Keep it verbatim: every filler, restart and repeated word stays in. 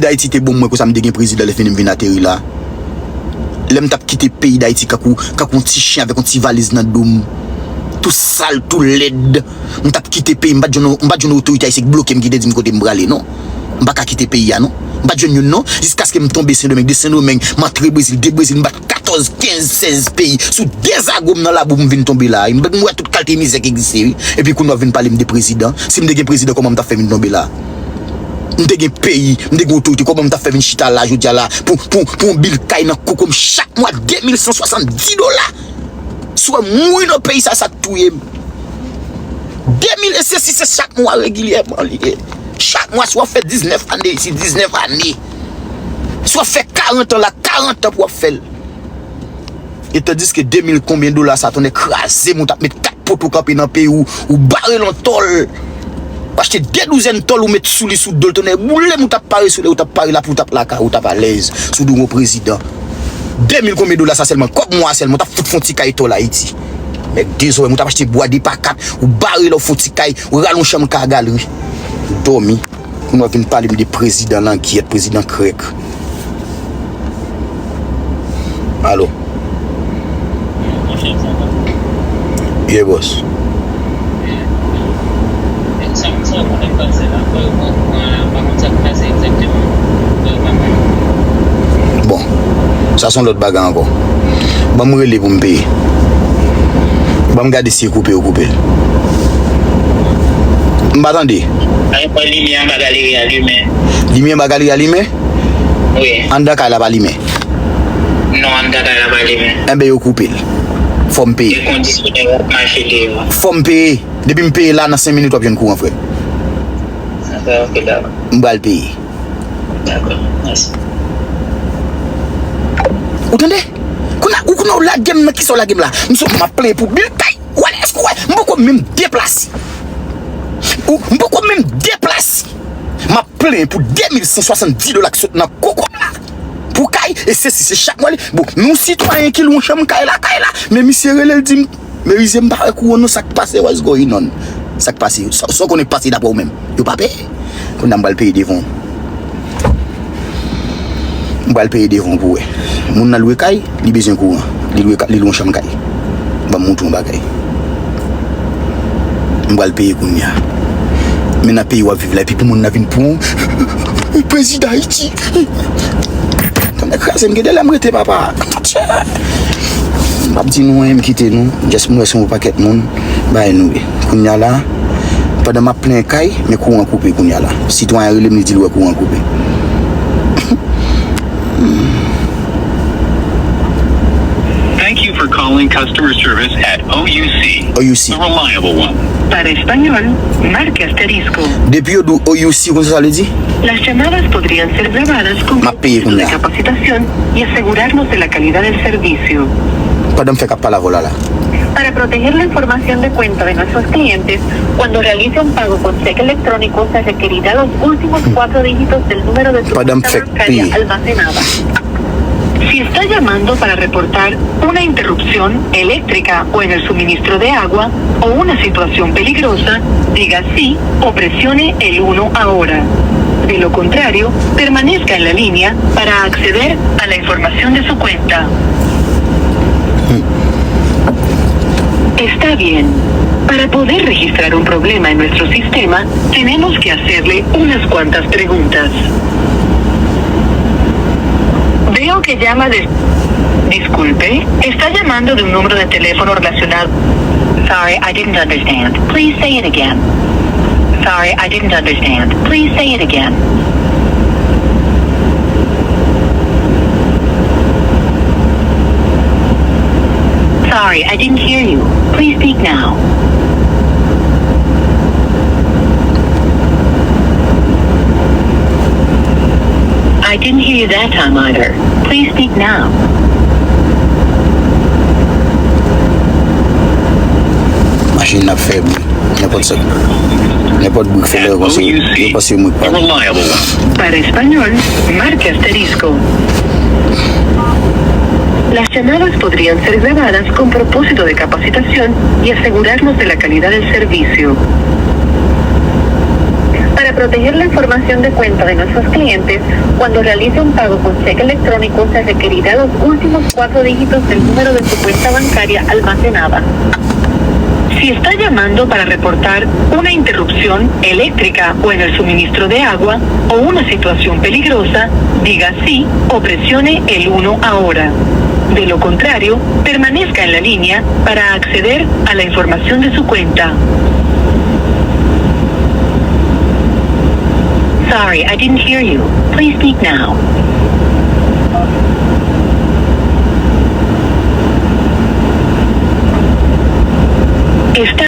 Dayiti te bon mwen konsa, m te gen prezidan lè fini m vin ateri la. Lè m t ap kite peyi Dayiti kankou, kankou yon ti chen avèk yon ti valiz nan do m. Tou sal, tou lèd. M t ap kite peyi, m pa t jwenn, m pa t jwenn otorite ayisyen k bloke m ki te di m kote m prale, non. M pa ka kite peyi a, non. M pa t jwenn youn, non. Jiskaske m tonbe Sendomeng, de Sendomeng, m antre Brezil, de Brezil, m bat katòz, kenz, sèz peyi. Sou de zago m nan labou m vin tonbe la. M, m wè tout kalite mizè ki egziste, wi. Epi kounye a w vin pale m de prezidan. Si m te gen prezidan, kòman m t ap fè vin tonbe la? M te gen peyi, m te gen otorite, kòman m t ap fè vin chita la jodi a la pou, pou, pou yon bil kay nan koko m chak mwa de mil san swasanndis dola? Si w wè m mouri nan peyi sa, sa k touye m. De mil e sesi se chak mwa regilyèman li ye. Chak mwa, si w ap fè diznèf ane isit, diznèf ane. Si w ap fè karant an la, karant an pou w ap fè l. E tandiske de mil konbyen dola sa, tonnè kraze m, ou t ap met kat poto kanpe nan peyi w, ou bare l an tòl. Ou achte de douzèn tòl, ou met sou li, sou do l, tonnè boule m, ou t ap pare sole, ou t ap pare lapli, ou t ap lakay, ou t ap alèz, sou do yon prezidan. De mil konbyen dola sa sèlman, kòb mwa sèlman, ou t ap fout fè yon ti kay tòl Ayiti. Nèg dezòm, ou t ap achte bwa de pa kat, ou bare la, ou fè yon ti kay, ou rale yon chanm kay a galri. Ou dòmi. Kounye a w vin pale m de prezidan langyèt, prezidan krèk. Alo. Yeah, boss. Bon, sa se yon lòt bagay ankò. Ban m rele pou m peye. Ban m gade si e koupe yo koupe l. M pa tande. Ay, mwen limyè anba galeri a limen. Limyè anba galeri a limen? Wi. Anndan kay la pa limen? Non, anndan kay la pa limen. Enben, yo koupe l. Fò m peye. E kondisyonè w ap mache deyò. Fò m peye. Depi m peye la, nan senk minit w ap jwenn kouran, frè m. Enben, ok, dakò. M pral peye. Dakò, mèsi. Ou tande? Kounye a, ou kounye a, ou lage m nan kisa w lage m la? M sot m ap plenyen pou bil kay. Ou wè, èske w wè? M poko menm deplase. Ou, m poko menm deplase. M ap plenyen pou de mil san swasanndis dola ki sot nan koko m la. Pou kay, e se si se chak mwa li. Bon, nou sitwayen ki lwe yon chanm kay la, kay la. Men misye rele l di m, Merize, m pa wè kouran non, sa k pase, what's going on? Sa k pase? Sa, sa w konnen k pase dapre w menm? Yo pa peye. Kounye a m pral peye devan w. M pral peye devan w pou w wè. Moun nan lwe kay, li bezwen kouran. Li lwe ka-, li lwe yon chanm kay. Ban m montre w yon bagay. M pral peye kounye a. Men nan peyi w ap viv la, epi pou moun nan vin pran w, prezidan Ayiti. Tande kraze m, gen de lè m rete, papa. M p ap di nou anyen, m kite nou. Just m wè se yon pakèt moun. Bay nou ye. Kounye a la, pandan m ap plenyen kay, men kouran koupe kounye a la. Sitwayen rele m, li di l wè kouran koupe. Thank you for calling customer service at O U C, O U C. The reliable one. Para español, marque asterisco. Depi yo di w O U C, ou konn sa sa vle di? Las llamadas podrían ser grabadas con M ap peye propósito de kounye a. Capacitación y asegurarnos de la calidad del servicio. Pandan m fèk ap pale avè w la la. Para proteger la información de cuenta de nuestros clientes, cuando realice un pago con cheque electrónico se requerirá los últimos cuatro dígitos del número de su cuenta bancaria almacenada. Si está llamando para reportar una interrupción eléctrica o en el suministro de agua o una situación peligrosa, diga sí o presione el uno ahora. De lo contrario, permanezca en la línea para acceder a la información de su cuenta. Está bien. Para poder registrar un problema en nuestro sistema, tenemos que hacerle unas cuantas preguntas. Veo que llama de... Disculpe, está llamando de un número de teléfono relacionado. Sorry, I didn't understand. Please say it again. Sorry, I didn't understand. Please say it again. Sorry, I didn't hear you. Please speak now. I didn't hear you that time either. Please speak now. Machin nan ap fè bri. Nenpòt sa. Nenpòt bri k fè lè yo panse, yo panse yo mwen k pale. Para español, marque asterisco. Las llamadas podrían ser grabadas con propósito de capacitación y asegurarnos de la calidad del servicio. Para Proteger la información de cuenta de nuestros clientes. Cuando realice un pago con cheque electrónico, se requerirá los últimos cuatro dígitos del número de su cuenta bancaria almacenada. Si está llamando para reportar una interrupción eléctrica o en el suministro de agua o una situación peligrosa, diga sí o presione el uno ahora. De lo contrario, permanezca en la línea para acceder a la información de su cuenta. Sorry, I didn't hear you. Please speak now. Está